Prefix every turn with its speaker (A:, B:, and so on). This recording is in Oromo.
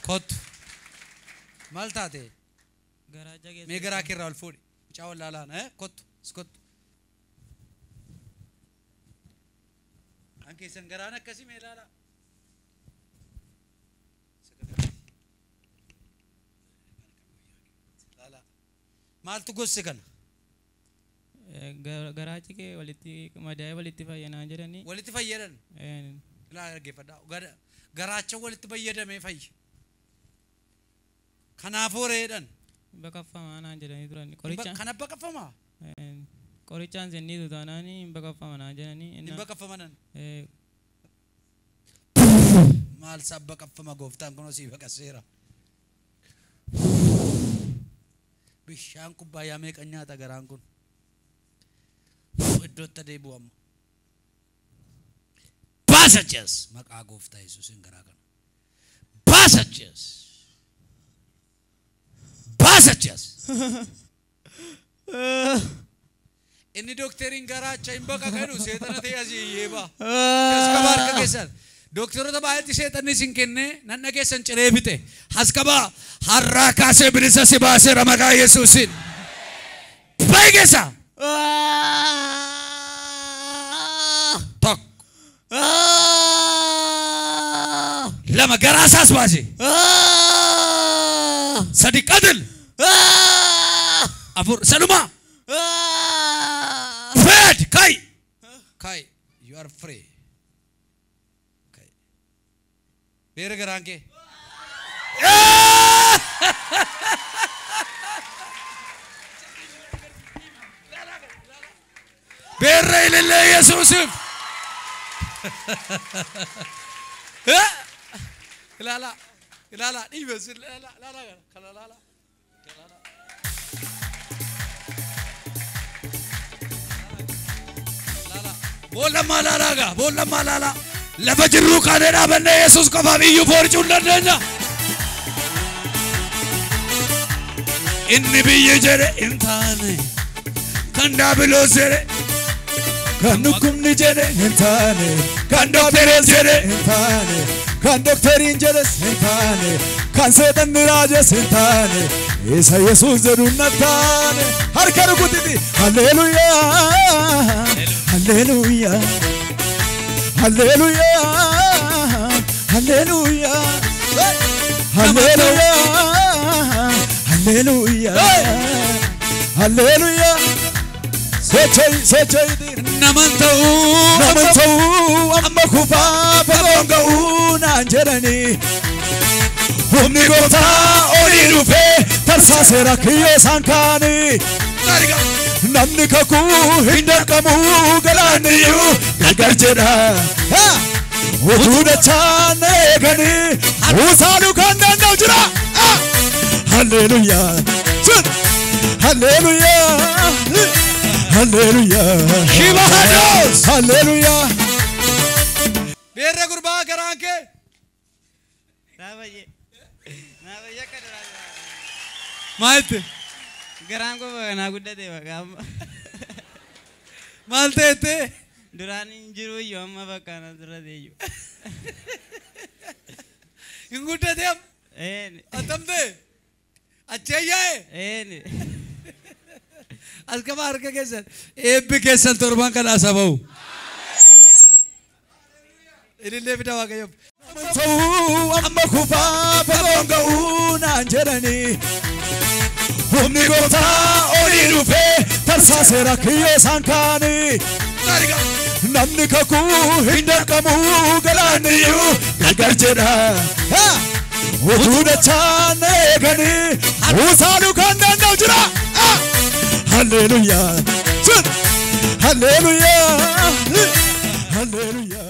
A: Kottu. Maal taate?
B: Garaacha keessa.
A: Mee garaa keerraa ol fuudhi. Mucaa wallaalaan kottu. Kottu. An keessan garaan akkasii mee ilaalaa. Maaltu gosse kana?
B: Garaachi kee walitti madaa'ee walitti fayyanaa jedhanii.
A: Walitti fayyadan? Ilaa dhaggeeffadhaa. Garaacha walitti fayyadamee fayya. Kanaafuu reedhan.
B: Baqaffamaa naan jedhanii turan. Qoricha.
A: Kana baqaffamaa?
B: Qorichaan senniitu taanaanii hin baqaffama naan jedhanii.
A: Hin baqaffamanan? Maal isaa baqaffama gooftaan kunoo sii baqasseera. Bishaan kubbaayyaa meeqa nyaata garaan kun? Iddootti adeemu amma. Baasa jees maqaa gooftaa Yesuusiin garaa kana. Baasa jees. Baasa jees. Inni dookteriin garaacha hin baqaqanu seexana ta'e asii iyyee ba'a. As qabaa harka keessan. Dookteroota baay'eetti seexanni isin kennee nanna keessan ciree bite. As qabaa har'aa kaasee bilisa si baaseera maqaa Yesuusiin. Ba'i keessa. Tokko. Lama garaa isaas baase. Sadi qatil. Afur saluma. Fred kai. Kai you are free. Kai. Beera garaan kee. Beera ilillee Yesuusiif. Ilaala ilaala dhiibe ilaala ilaala kana ilaala. Boolla maalaalaa gaa boolla maalaalaa lafa jirruu kaanee dhaabannee Yesuus qofaaf iyyuu fooricuu hin dandeenya. Inni biyyi jedhe hin taane kan daabiloos jedhe
C: kan dhukkubni jedhe hin taane
A: kan dookteriin jedhe
C: hin taane kan dookteriin jedhes hin taane kan seexanni raajes hin taane isa Yesuus jedhu na taane harka rukutiti halleluuyaa halleluuyaa halleluuyaa halleluuyaa halleluuyaa halleluuyaa halleluuyaa. Sochoi sochoi
A: naman ta'uu
C: naman ta'uu amma kufaa fagoon ga'uu naan jedhanii humni gooftaa olii dhufee tarsaaseera kiyyoo isaan kaanii namni kakuu hin danqamuu galaanniyyuu gargar jedha utuu dachaan eeganii utaaluu kan danda'u jira halleluuyaa halleluuyaa Hallelujah.
A: Shibahados.
C: Hallelujah.
A: Beera gurbaa garaan kee.
B: Naa baay'ee akka duraa.
A: Maalti?
B: Garaan koo naa guddate bakka amma.
A: Maal ta'etti?
B: Duraan hin jiru iyyuu amma bakka na dura ta'e iyyuu.
A: Hin guddate amma?
B: Een.
A: Attam ta'e? Achee yaa'e?
B: Een.
A: As qabaa harka keessan eebbi keessan torban kana asa ba'u. Ilillee fida Waaqayyoof.
C: Ta'uu amma kufaa fagoon ga'uu naan jedhanii humni gooftaa olii dhufee tarsaaseera kiyyoo isaan kaanii namni kakuu hin danqamuu galaanniyyuu gargar jedha utuu dachaan eeganii utaaluu kan danda'u jira. Hallelujah. Hallelujah. Hallelujah.